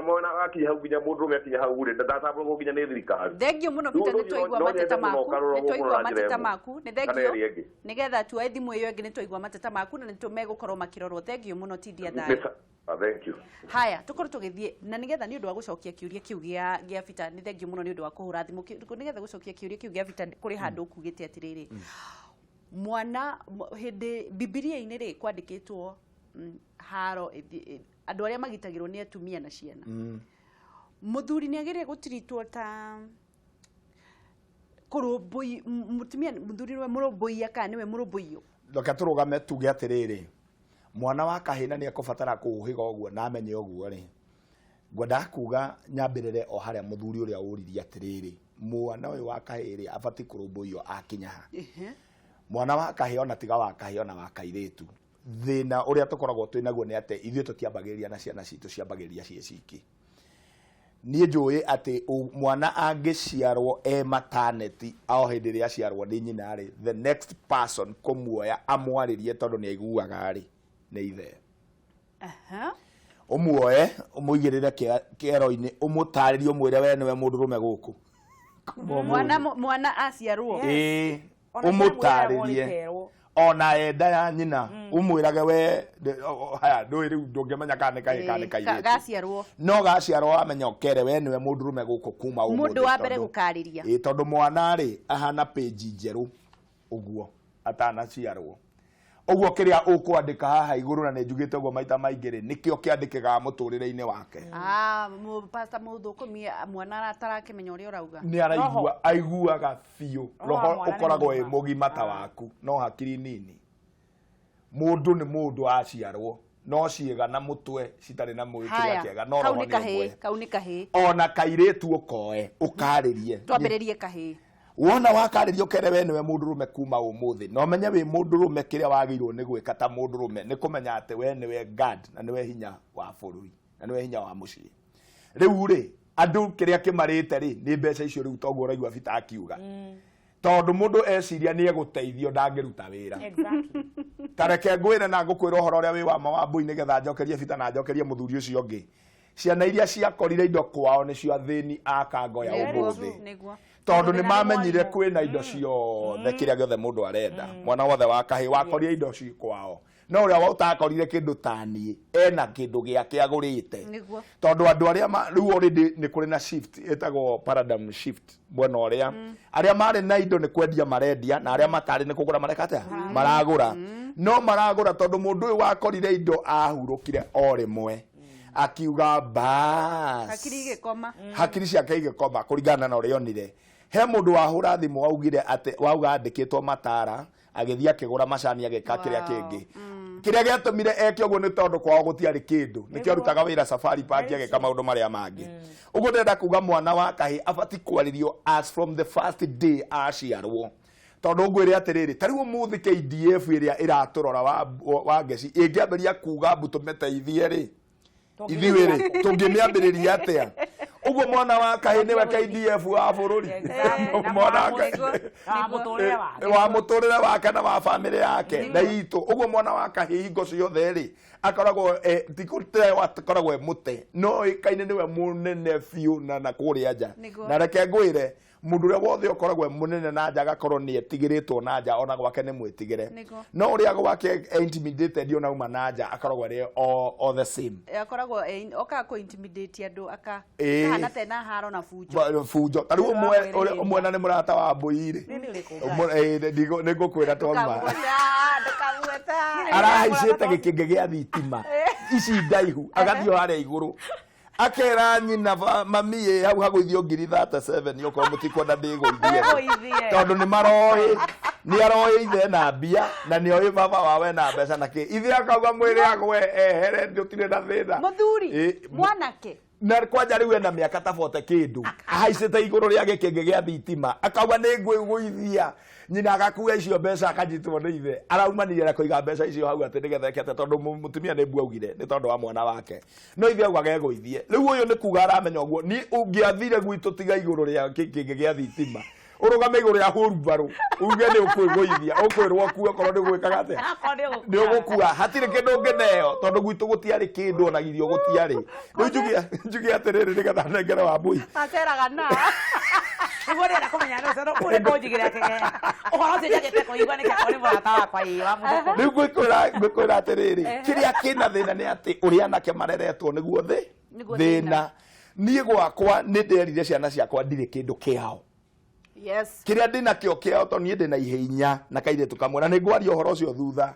mwana akinya hau nginya mũndũrũme akinya hau rĩ, ndatambũragwo nginya nĩ thirikari. Thengio mũno Peter, Rĩu nĩ twaigua no mateta nyende mũno maku, ũkarora nĩ twaigua ũguo na njĩra mateta ĩmwe. maku, nĩ Kana thengio. ĩrĩa ĩngĩ. Nĩgetha tuoe thimũ ĩyo ĩngĩ nĩ twaigua mateta maku na nĩ tũmegũkorwo makĩrorwo. Thengio mũno Tindia thayũ. Thank you. Haya, tukorwo tũgĩthiĩ na nĩgetha nĩ ũndũ wa gũcokia kĩũria kĩu gĩa Peter, nĩ thengio mũno nĩ ũndũ wa kũhũra thimũ. Nĩgetha gũcokia kĩũria kĩu gĩa Peter kũrĩ handũ ũkugĩte atĩrĩrĩ. Mwana hĩndĩ Bibilia-inĩ rĩ kwandĩkĩtwo haro andũ arĩa magitagĩrwo nĩ atumia na ciana. Mũthuri nĩ agĩrĩire gũtiritwo ta kũrũmbũi mũtumia, mũthuri nĩwe mũrũmbũiya kana nĩwe mũrũmbũiyo? Reke tũrũgame tuge atĩrĩrĩ, mwana wa kahĩĩ na nĩ ekũbatara kũũhĩga ũguo na amenye ũguo rĩ, ngwendaga kuga nyambĩrĩre o harĩa mũthuri ũrĩa ũririe atĩrĩrĩ, mwana ũyũ wa kahĩĩ rĩ abatiĩ kũrũmbũiyo akinya ha? Mwana wa kahĩĩ ona tiga wa kahĩĩ ona wa kairĩtu, thĩna ũrĩa tũkoragwo twĩ naguo nĩ atĩ ithuĩ tũtiambagĩrĩria na ciana citũ ciambagĩrĩria ciĩ ciki. Niĩ njũĩ atĩ mwana angĩciarwo e maternity o hĩndĩ ĩrĩa aciarwo nĩ nyina rĩ, the next person kũmuoya amwarĩrie tondũ nĩ aiguaga rĩ, nĩ ithe. Ũmuoe, ũmũigĩrĩre kĩero-inĩ, ũmũtarĩrie, ũmwĩre we nĩwe mũndũrũme gũkũ. Mwana mwana aciarwo. Ĩĩ, Ona ũmũtarĩrie. kĩerwo. Ona enda ya nyina, ũmwĩrage we, haya, ndũĩ rĩu ndũngĩmenya kana nĩ kahĩĩ kana nĩ kairĩtu. Gaciarwo. No gaciarwo wamenya ũkere we nĩwe mũndũrũme gũkũ kuma ũmũthĩ. Mũndũ wa mbere gũkarĩria. Ĩĩ, tondũ mwana rĩ, ahana page njerũ ũguo atanaciarwo. Ũguo kĩrĩa ũkwandĩka haha igũrũ na nĩ njugĩte ũguo maita maingĩ rĩ, nĩkĩo kĩandĩkĩkaga mũtũrĩre-inĩ wake. Pastor Mũthũkũmi, mwana atarakĩmenya ũrĩa ũrauga. Nĩ araigua, aiguaga biũ. Roho wa Roho mwana nĩ ũkoragwo wĩ mũgima. mũgima ta waku, no hakiri nini. Mũndũ nĩ mũndũ aciarwo, no ciĩga na mũtwe citarĩ na mwĩkĩra Haya, kĩega, no kau roho nĩ nĩ kahĩĩ, ũmwe. kau nĩ kahĩĩ. Ona kairĩtu ũkoe, ũkarĩrie. Twambĩrĩrie kahĩĩ. Wona wakarĩrio kere we nĩwe mũndũrũme kuma ũmũthĩ, na ũmenye wĩ mũndũrũme kĩrĩa wagĩrĩirwo nĩ gwĩka ta mũndũrũme nĩ kũmenya atĩ we nĩwe guard na nĩwe hinya wa bũrũri na nĩwe hinya wa mũciĩ. Rĩu rĩ, andũ kĩrĩa kĩmarĩte rĩ nĩ mbeca icio rĩu toguo ũraigua Peter akiuga. Tondũ mũndũ eciria nĩ egũteithio ndangĩruta wĩra. Ta reke ngwĩre na ngũkwĩra ũhoro ũrĩa wĩ wa ma wa mbui nĩgetha njokerie Peter na njokerie mũthuri ũcio ũngĩ. Ciana iria ciakorire indo kwao nĩcio athĩni a kango ya ũmũthĩ. Nĩguo. Tondũ nĩ mamenyire kwĩna indo ciothe kĩrĩa gĩothe mũndũ arenda. Mwana wothe wa kahĩĩ wakorire indo ci kwao. No ũrĩa ũtakorire kĩndũ ta niĩ, ena kĩndũ gĩake agũrĩte. Nĩguo. Tondũ andũ arĩa rĩu already nĩ kũrĩ na shift ĩtagwo paradigm shift mwena ũrĩa. Arĩa marĩ na indo nĩ kwendia marendia na arĩa matarĩ nĩ kũgũra mareka atĩa? Maragũra. No maragũra tondũ mũndũ ũyũ wakorire indo ahurũkire o rĩmwe. Akiuga bas. Hakiri igĩkoma. Hakiri ciake igĩkoma kũringana na ũrĩa onire. He mũndũ wahũra thimũ waugire atĩ wauga andĩkĩtwo matara Agĩthiĩ akĩgũra macani, agĩka kĩrĩa kĩngĩ. Kĩrĩa gĩatũmire eke ũguo nĩ tondũ kwao gũtiarĩ kĩndũ, nĩkĩo arutaga wĩra Safari Park, agĩka maũndũ marĩa mangĩ. Ũguo ndĩrenda kuga, mwana wa kahĩ abati kwarĩrio as from the first day aciarwo, tondũ ngwĩre atĩrĩrĩ, ta rĩu ũmũthĩ KDF ĩrĩa ĩratũrora wa ngeci ĩngĩambĩrĩria kuga mbu tũmĩteithie rĩ, ithuĩ rĩ, tũngĩmĩambĩrĩria atĩa? Ũguo mwana wa kahĩ nĩwe KDF wa bũrũri. Na Mwana wa wa kahĩ wa mũtũrĩre wake. Wa mũtũrĩre wake na wa bamĩrĩ yake na itũ. Ũguo mwana wa kahĩ hingo ciothe rĩ, akoragwo ti gũtewa, akoragwo e mũte, no ĩkaine nĩwe mũnene biũ na kũrĩa nja. Na reke ngwĩre, mũndũ ũrĩa wothe ũkoragwo e mũnene na nja, agakorwo nĩ etigĩrĩtwo na nja, ona gwake nĩ mwĩtigĩre. No ũrĩa gwake e intimidated, ona uma na nja akoragwo arĩ all the same. Akoragwo okaga kũ intimidate andũ aka kahana tena haro na bunjo. Bunjo. Ta rĩu ũmwe ũrĩa- ũmwe na nĩ mũrata wa mbũi rĩ. Nĩ ũrĩkũ? Nĩ ngũkwĩra twauma. Ndũkamũgweta, ndũkamũgweta. Arahaicĩte gĩkĩngĩ gĩa thitima ici ndaihu, agathiĩ o harĩa igũrũ, akera nyina, "Mami ĩ hau hagũithio ngiri 37, okorwo mũtikwenda ndĩgũithie." Ndĩgũithie. Tondũ nĩ maroĩ, nĩ aroĩ ithe ena mbia na nĩ oĩ baba wao ena mbeca na kĩ. Ithe akauga, "Mwĩrĩ agwe ehere, ndũtirĩ na thĩna." Mũthuri mwanake. Na kwanja rĩu ena mĩaka ta 40 kĩndũ, ahaicĩte igũrũ rĩa gĩkĩngĩ gĩa thitima, akauga, "Nĩ ngwĩgũithia." Nyina agakua icio mbeca, akanyitwo nĩ ithe, araumanire na kũiga mbeca icio hau atĩ nĩgetha eke atĩa, tondũ mũtumia nĩ mbu augire nĩ tondũ wa mwana wake, no ithe augaga egũithie. Rĩu ũyũ nĩ kuga aramenya ũguo. Niĩ ũngĩathire gwitũ, tiga igũrũ rĩa gĩkĩngĩ gĩa thitima, ũrũgame igũrũ rĩa hurumbarũ uge nĩ ũkwĩgũithia, ũkwĩrwo kue okorwo nĩ gwĩkaga atĩa. Akorwo nĩ ũgũkua. Nĩ ũgũkua, hatirĩ kĩndũ ũngĩneo, tondũ gwitũ gũtiarĩ kĩndũ, ona irio gũtiarĩ. Rĩu njuge atĩrĩrĩ, nĩgetha nengere wa mbui. Aceraga na Nĩguo ndĩrenda kũmenya nĩ ũcio kũrĩ kũnjigĩra kĩgea ũhoro ũcio njagĩte kũigua nĩkĩ, akorwo nĩ mũrata wakwa ĩĩ wa mũthũkũmi. Rĩu ngwĩkwĩra atĩrĩrĩ, kĩrĩa kĩna thĩna nĩ atĩ ũrĩa anake mareretwo nĩguo thĩ Nĩguo thĩna. Niĩ gwakwa nĩ nderire ciana ciakwa ndirĩ kĩndũ kĩao. Kĩrĩa ndĩnakĩo kĩao, tondũ niĩ ndĩna ihĩ 4 na kairĩtu kamwe, na nĩ ngwaria ũhoro ũcio thutha.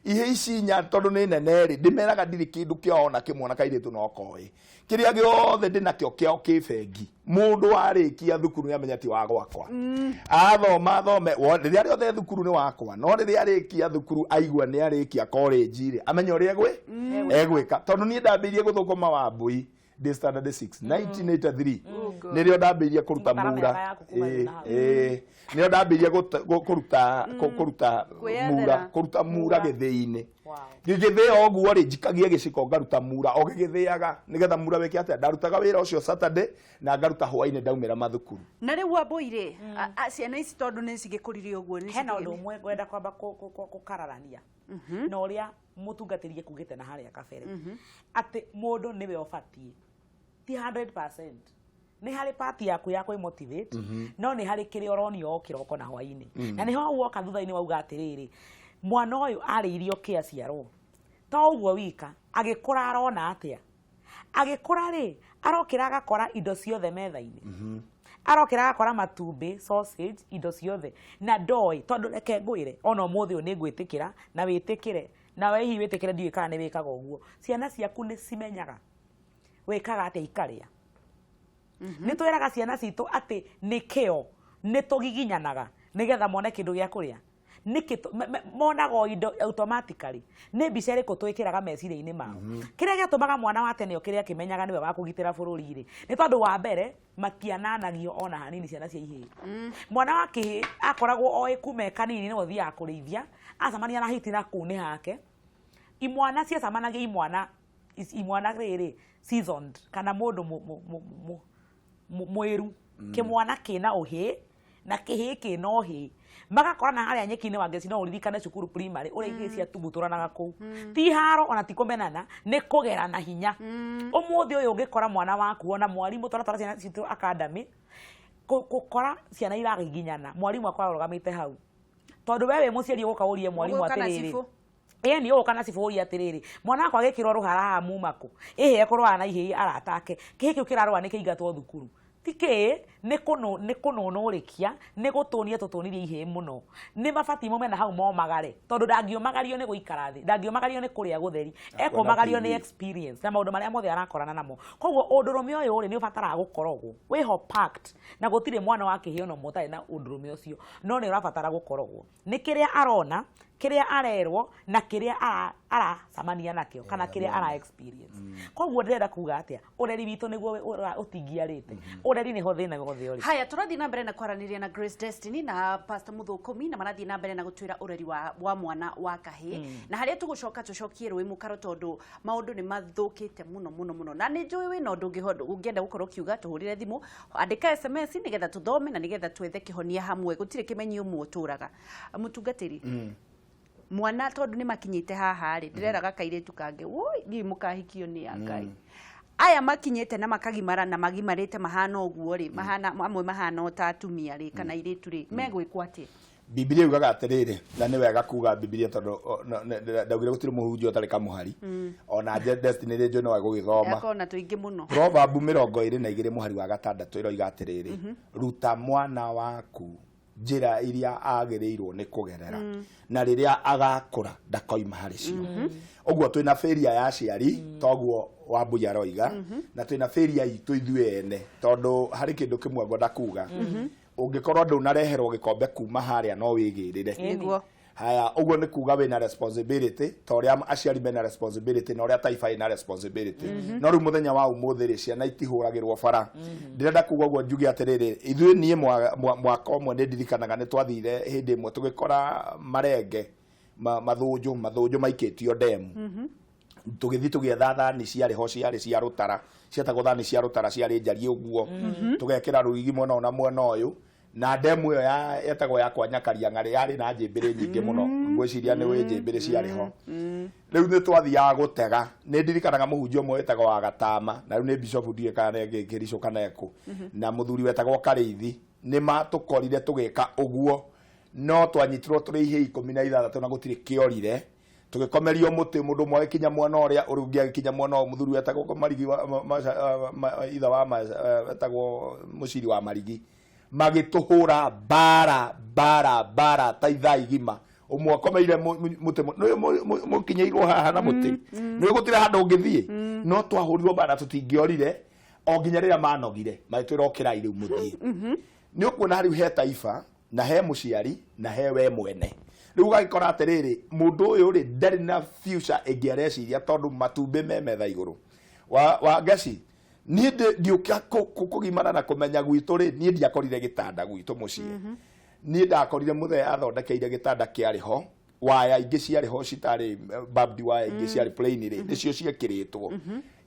Ihĩ ici 4, tondũ nĩ nene rĩ, ndĩmeraga ndirĩ kĩndũ kĩao ona kĩmwe, na kairĩtu no koĩ. Kĩrĩa gĩothe ndĩnakĩo kĩao kĩ bengi. Mũndũ warĩkia thukuru nĩ amenya ti wa gwakwa. Athoma athome, rĩrĩa rĩothe thukuru nĩ wakwa, no rĩrĩa arĩkia thukuru, aigua nĩ arĩkia college rĩ, amenya ũrĩa egwĩka. Tondũ niĩ ndambĩirie gũthũkũma wa mbũi ndĩ standard 6, 1983 nĩrĩo ndambĩirie kũruta Gũtara mura. mĩaka yaku kuma Ĩĩ, na hau. ĩĩ. Nĩrĩo ndambĩirie kũruta kũruta Kwĩyethera. mura, kũruta mura gĩthĩi-inĩ. Gĩgĩthĩa ũguo rĩ, njikagia gĩciko ngaruta mura o gĩgĩthĩaga, nĩgetha mura wĩke atĩa. Ndarutaga wĩra ũcio Saturday na ngaruta hwainĩ ndaumĩra mathukuru. Na rĩu wambui rĩ, ciana ici tondũ nĩ cigĩkũrire ũguo nĩ Hena ũndũ ũmwe ngwenda kwamba kũkararania na ũrĩa mũtungatĩri ekugĩte na harĩa kabere, atĩ mũndũ nĩwe ũbatiĩ, ti 100%. Nĩ harĩ part yaku ya kwĩ motivate, no nĩ harĩ kĩrĩa ũronio o kĩroko na hwainĩ, na nĩho woka thutha-inĩ wauga atĩrĩrĩ, mwana ũyũ arĩirio kĩ aciarwo? To ũguo wika, agĩkũra arona atĩa? Agĩkũra rĩ, arokĩra agakora indo ciothe metha-inĩ, arokĩra agakora matumbĩ, sausage, indo ciothe, na ndoĩ. Tondũ reke ngwĩre, ona ũmũthĩ ũyũ nĩ ngwĩtĩkĩra na wĩtĩkĩre na we hihi wĩtĩkĩre, ndiũĩ kana nĩ wĩkaga ũguo, ciana ciaku nĩ cimenyaga wĩkaga atĩa ikarĩa. Nĩ twĩraga ciana citũ atĩ nĩ kĩo nĩ tũgiginyanaga nĩgetha mone kĩndũ gĩa kũrĩa. Nĩkĩ monaga o indo automatically? Nĩ mbica ĩrĩkũ twĩkĩraga meciria-inĩ mao? Kĩrĩa gĩatũmaga mwana wa tene okĩrĩa akĩmenyaga nĩwe wa kũgitĩra bũrũri rĩ, nĩ tondũ wa mbere matiananagio ona hanini ciana cia ihĩĩ. Mwana wa kĩhĩĩ akoragwo oĩ kuma e kanini nĩwe ũthiaga kũrĩithia, acemania na hiti na kũu nĩ hake. Imwana ciacemanagia, imwana imwana rĩrĩ seasoned kana mũndũ mwĩru, kĩmwana kĩna ũhĩ na kĩhĩĩ kĩna ũhĩ, magakora na harĩa nyeki-inĩ. Wa ngeci, no ũririkane cukuru primary ũrĩa ihĩĩ ciatugutũranaga kũu, ti haro ona ti kũmenana, nĩ kũgerana hinya. Ũmũthĩ ũyũ ũngĩkora mwana waku, ona mwarimũ twaratwara ciana citũ academy, gũkora ciana iragiginyana, mwarimũ akoragwo arũgamĩte hau, tondũ we wĩ mũciari ũgũka ũrie mwarimũ Ũgũka na atĩrĩrĩ, cibũ. Ĩni ũgũka na cibũ ũrie atĩrĩrĩ, "Mwana wakwa agĩkĩrwo rũhara haha muma kũ?" Ĩhĩ ekũrwara na ihĩĩ aratake, kĩhĩ kĩu kĩrarũa nĩ kĩingatwo thukuru. Ti kĩ nĩ kũnũ nĩ kũnũnũrĩkia nĩ gũtũnia tũtũnirie ihĩĩ mũno. Nĩ mabatiĩ maume na hau momagare tondũ ndangĩũmagario nĩ gũikara thĩ, ndangĩũmagario nĩ kũrĩa gũtheri, ekũmagario nĩ experience na maũndũ marĩa mothe arakorana namo. Koguo ũndũrũme ũyũ rĩ nĩ ũbataraga gũkorogwo wĩho packed na gũtirĩ mwana wa kĩhĩĩ ona ũmwe ũtarĩ na ũndũrũme ũcio, no nĩ ũrabatara gũkorogwo. Nĩ kĩrĩa arona, kĩrĩa arerwo na kĩrĩa aracemania nakĩo kana kĩrĩa ara experience. Koguo ndĩrenda kuga atĩa, ũreri witũ nĩguo ũtingiarĩte. Ũreri nĩho thĩna wothe ũrĩ. Haya, tũrathiĩ na mbere na kwaranĩria na Grace Destiny na Pastor Mũthũkũmi na marathiĩ na mbere na gũtwĩra ũreri wa mwana wa kahĩĩ. Na harĩa tũgũcoka tũcokie rũĩ mũkaro tondũ maũndũ nĩ mathũkĩte mũno mũno mũno. Na nĩ njũĩ wĩna ũndũ ũngĩenda gũkorwo ũkiuga, tũhũrĩre thimũ, andĩka SMS nĩgetha tũthome na nĩgetha twethe kĩhonia hamwe. Gũtirĩ kĩmenyi ũmwe ũtũraga. Mũtungatĩri, mwana tondũ nĩ makinyĩte haha rĩ, ndĩreraga kairĩtu kangĩ, woi, ndiũĩ mũkahikio nĩ a Ngai. Aya makinyĩte na makagimara na magimarĩte mahana ũguo rĩ, mahana amwe mahana o ta atumia rĩ, kana airĩtu rĩ, megwĩkwo atĩa? Bibilia yugaga atĩrĩrĩ, na nĩ wega kuga Bibilia tondũ ndaugire gũtirĩ mũhunjia ũtarĩ kamũhari. Ona Destiny rĩ njũĩ no egũgĩthoma. Akona tũingĩ mũno. Proverb 22 mũhari wa gatandatũ ĩroiga atĩrĩrĩ, ruta mwana waku njĩra iria agĩrĩirwo nĩ kũgerera na rĩrĩa agakũra ndakoima harĩ cio. Ũguo twĩna failure ya aciari toguo Wambui aroiga, na twĩna failure itũ ithuĩ ene, tondũ harĩ kĩndũ kĩmwe ngwenda kuga. Ũngĩkorwo ndũnareherwo gĩkombe kuma harĩa no wĩgĩrĩre. Nĩguo. Haya, ũguo nĩ kuga wĩna responsibility ta ũrĩa aciari mena responsibility na ũrĩa taifa ĩna responsibility. No rĩu mũthenya wa ũmũthĩ rĩ, ciana itihũragĩrwo bara. Ndĩrenda kuga ũguo njuge atĩrĩrĩ, ithuĩ niĩ mwaka ũmwe nĩ ndirikanaga nĩ twathire hĩndĩ ĩmwe tũgĩkora marenge mathũnjũ maikĩtio ndemu. Tũgĩthiĩ tũgĩetha thani ciarĩ ho, ciarĩ cia rũtara, cietagwo thani cia rũtara, ciarĩ njariĩ ũguo. Tũgekĩra rũrigi mwena ũyũ na mwena ũyũ. Na ndemu ĩyo yetagwo ya kwa Nyakariang'arĩ yarĩ na njĩmbĩrĩ nyingĩ mũno. Ngwĩciria nĩ wĩ njĩmbĩrĩ ciarĩ ho. Rĩu nĩ twathiaga gũtega. Nĩ ndirikanaga mũhunjia ũmwe wetagwo wa Gatama, na rĩu nĩ bishop ndiũĩ kana nĩ Kĩricũ kana ekũ. Na mũthuri wetagwo Karĩithi. Nĩ matũkorire tũgĩka ũguo, no twanyitirwo tũrĩ ihĩĩ 16 na gũtirĩ kĩorire. Tũgĩkomerio mũtĩ, mũndũ ũmwe agĩkinya mwena ũrĩa, ũrĩa ũngĩ agĩkinya mwena ũyũ, mũthuri wetagwo Marigi wa, ma, ma, ma, ithe wa ma, wetagwo Mũciri wa Marigi. Magĩtũhũra bara, bara, bara ta ithaa igima. Ũmwe akomeire mũtĩ nĩ mũkinyĩirwo haha na mũtĩ. Nĩ gũtirĩ handũ ũngĩthiĩ. No twahũrirwo bara tũtingĩorire, o nginya rĩrĩa manogire, magĩtwĩra ũkĩrai rĩu mũthiĩ. Nĩ ũkuona rĩu he taifa, na he mũciari, na he we mwene. Rĩu ũgagĩkora atĩrĩrĩ, mũndũ ũyũ rĩ, ndarĩ na future ĩngĩ areciria tondũ matumbĩ me metha igũrũ. Wa Ngeci, niĩ ndiũka kũgimara na kũmenya gwitũ rĩ, niĩ ndiakorire gĩtanda gwitũ mũciĩ. Niĩ ndakorire mũthee athondekeire gĩtanda kĩarĩ ho, waya ingĩ ciarĩ ho citarĩ barbed wire ingĩ ciarĩ plain rĩ, nĩcio ciekĩrĩtwo.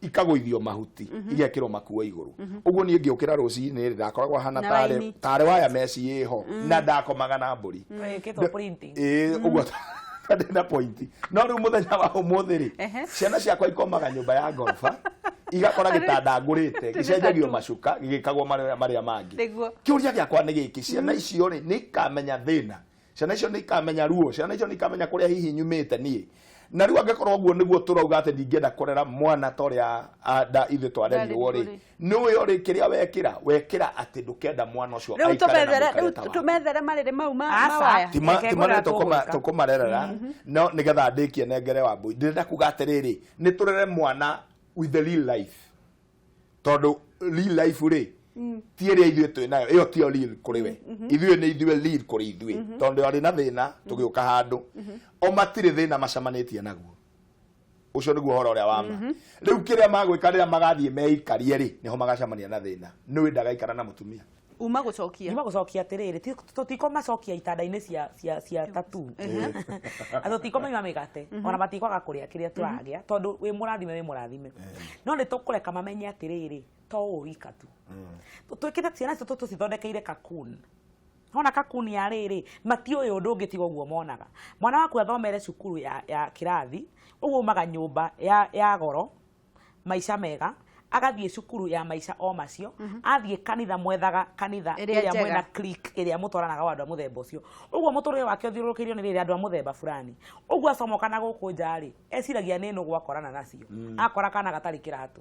Ikagũithio mahuti, igekĩrwo makuo igũrũ. Ũguo niĩ ngĩũkĩra rũcinĩ rĩ, ndakoragwo hana Na raini. tarĩ waya mesh ĩho, na ndakomaga na mbũri. Ĩkĩtwo printing. Ĩĩ, ũguo ndĩ na point. No rĩu mũthenya wa ũmũthĩ rĩ, ciana ciakwa ikomaga nyũmba ya ngoroba, igakora gĩtanda ngũrĩte, gĩcenjagio macuka, gĩgĩkagwo marĩa mangĩ. Nĩguo. Kĩũria gĩakwa nĩ gĩkĩ, ciana icio rĩ, nĩ ikamenya thĩna? Ciana icio nĩ ikamenya ruo? Ciana icio nĩ ikamenya kũrĩa hihi nyumĩte niĩ? Na rĩu angĩkorwo ũguo nĩguo tũrauga atĩ ndingĩenda kũrera mwana ta ũrĩa, ithuĩ twarerirwo rĩ, nĩ ũĩ rĩ kĩrĩa wekĩra? Wekĩra atĩ ndũkenda mwana ũcio Rĩu aikare na mũikarĩre ta waku. tũmethere marĩrĩ mau Aca. mawaya. Ti Reke marĩrĩ ngũrĩa tũgwĩka. tũkũmarerera, no nĩgetha ndĩkie nengere wa mbũi. Ndĩrenda kuga atĩrĩrĩ, nĩ tũrere mwana with the real life. Tondũ real life rĩ, ti ĩrĩa ithuĩ twĩ nayo, ĩyo tiyo real kũrĩ we. Ithuĩ nĩ ithuĩ real kũrĩ ithuĩ. Tondũ arĩ na thĩna, tũgĩũka handũ. O matirĩ thĩna macemanĩtie naguo. Ũcio nĩguo ũhoro ũrĩa wa ma. Rĩu kĩrĩa magwĩka rĩrĩa magathiĩ meikarie rĩ, nĩho magacemania na thĩna. Nĩ wĩ ndagaikara na mũtumia. Uma gũcokia. Uma gũcokia atĩrĩrĩ, tũtikũmacokia itanda-inĩ cia tattoo. Tũtikũmaima mĩgate, ona matikwaga kũrĩa kĩrĩa tũragĩa, tondũ wĩ mũrathime, wĩ mũrathime. No nĩ tũkũreka mamenye atĩrĩrĩ, to ũũ wika tu. Twĩkĩte ciana citũ tũcithondekeire cocoon. Hona cocoon ya rĩrĩ, matiũĩ ũndũ ũngĩ tiga ũguo monaga. Mwana waku athomere cukuru ya kĩrathi, ũguo umaga nyũmba ya goro, maica mega, agathiĩ cukuru ya maica o macio, athiĩ kanitha mwethaga kanitha Ĩrĩa ĩrĩa njega. mwena clique ĩrĩa mũtwaranaga wa andũ a mũthemba ũcio. Ũguo mũtũrĩre wake ũthiũrũrũkĩirio nĩ rĩrĩ andũ a mũthemba fulani. Ũguo acomoka na gũkũ nja rĩ, eciragia nĩ nũgũ akorana nacio. Akora kana gatarĩ kĩratũ.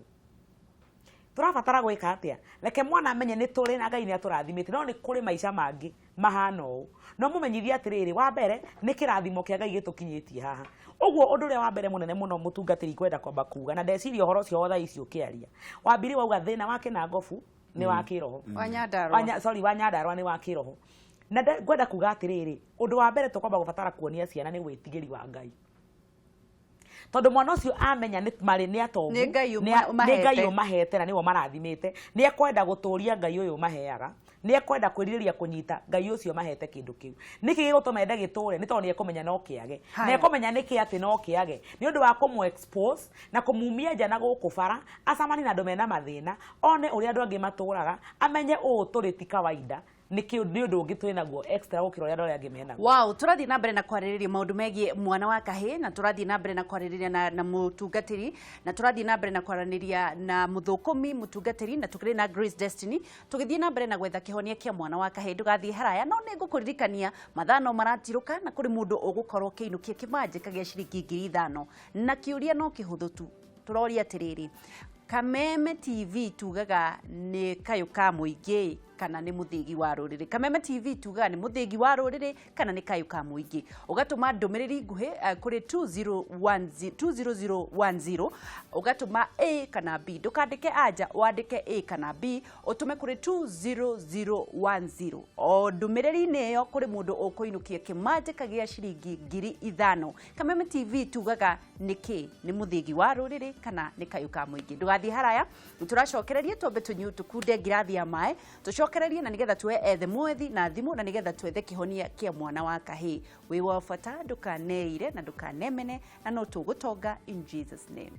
Tũrabatara gwĩka atĩa? Reke mwana amenye nĩ tũrĩ na Ngai nĩ atũrathimĩte, no nĩ kũrĩ maica mangĩ mahana ũũ. No mũmenyithie atĩrĩrĩ, wa mbere nĩ kĩrathimo kĩa Ngai gĩtũkinyĩtie haha. Ũguo ũndũ ũrĩa wa mbere mũnene mũno mũtungatĩri kwenda kwamba kuga, na ndeciria ũhoro ũcio wa thaa ici ũkĩaria, wambiri wauga thĩna wa kĩnangobu nĩ wa kĩroho. Wa Nyandarũa. Sorry, wa Nyandarũa nĩ wa kĩroho. Na ngwenda kuga atĩrĩrĩ, ũndũ wa mbere tũkwamba gũbatara kuonia ciana nĩ wĩtigĩri wa Ngai, tondũ mwana ũcio amenya nĩ marĩ nĩ atongu, Nĩ Ngai nĩ Ngai ũmahete na nĩwe ũmarathimĩte, nĩ ekwenda gũtũria Ngai ũyũ ũmaheaga, nĩ ekwenda kwĩrirĩria kũnyita Ngai ũcio mahete kĩndũ kĩu. Nĩkĩ gĩgũtũma ende gĩtũre? Nĩ tondũ nĩ ekũmenya no kĩage, na ekũmenya nĩkĩ atĩ no kĩage nĩ ũndũ wa kũmũ expose na kũmumia nja na gũkũ bara, acemanie na andũ mena mathĩna, one ũrĩa andũ angĩ matũraga, amenye ũũ tũrĩ ti kawaida, nĩ nĩ ũndũ ũngĩ twĩ naguo extra gũkĩra ũrĩa andũ arĩa angĩ menaguo. Wow, tũrathiĩ na mbere na kwarĩrĩria maũndũ megiĩ mwana wa kahĩĩ, na tũrathiĩ na mbere na kwarĩrĩria na mũtungatĩri, na tũrathiĩ na mbere na kwaranĩria na mũthũkũmi mũtungatĩri, na tũkĩrĩ na Grace Destiny, tũgĩthiĩ na mbere na gwetha kĩhonia kĩa mwana wa kahĩĩ. Ndũgathiĩ haraya, no nĩ ngũkũririkania mathaa no maratirũka na kũrĩ mũndũ ũgũkorwo ũkĩinũkia kĩmanjĩka gĩa ciringi 5,000, na kĩũria no kĩhũthũ tu. Tũroria atĩrĩrĩ, Kameme TV tugaga nĩ kayũ ka mũingĩ kana nĩ mũthĩgi wa rũrĩrĩ? Kameme TV tugaga nĩ mũthĩgi wa rũrĩrĩ kana nĩ kayũ ka mũingĩ? Ũgatũma ndũmĩrĩri nguhĩ kũrĩ 2010 20010, ũgatũma A kana B, ndũkandĩke anja, wandĩke A kana B, ũtũme kũrĩ 20010. O ndũmĩrĩri-inĩ ĩyo kũrĩ mũndũ ũkũinũkia kĩmanjĩka gĩa ciringi 5,000. Kameme TV tugaga nĩ kĩ? Nĩ mũthĩgi wa rũrĩrĩ kana nĩ kayũ ka mũingĩ? Ndũgathiĩ haraya, tũracokereria, twambe tũnyu tũkunde ngirathi ya maĩ, tũcokererie na nĩgetha tuoe ethe mwethi na thimũ, na nĩgetha twethe kĩhonia kĩa mwana wa kahĩĩ. Wĩ wa bata, ndũkaneire na ndũkanemene, na no tũgũtonga in Jesus name.